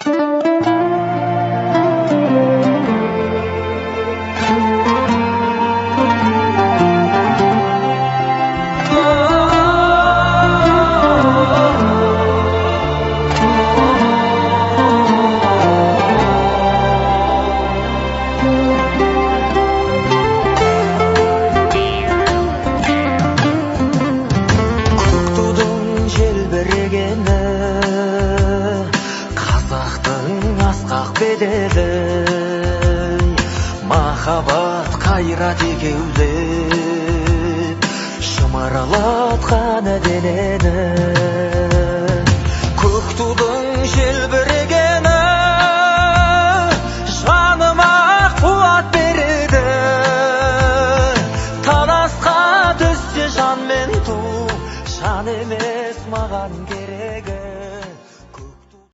Көк тудың желбірегені, қазақтың асқақ беделі, махаббат қайрат екеулеп шымыралатқан денені. Көк тудың желбірегені.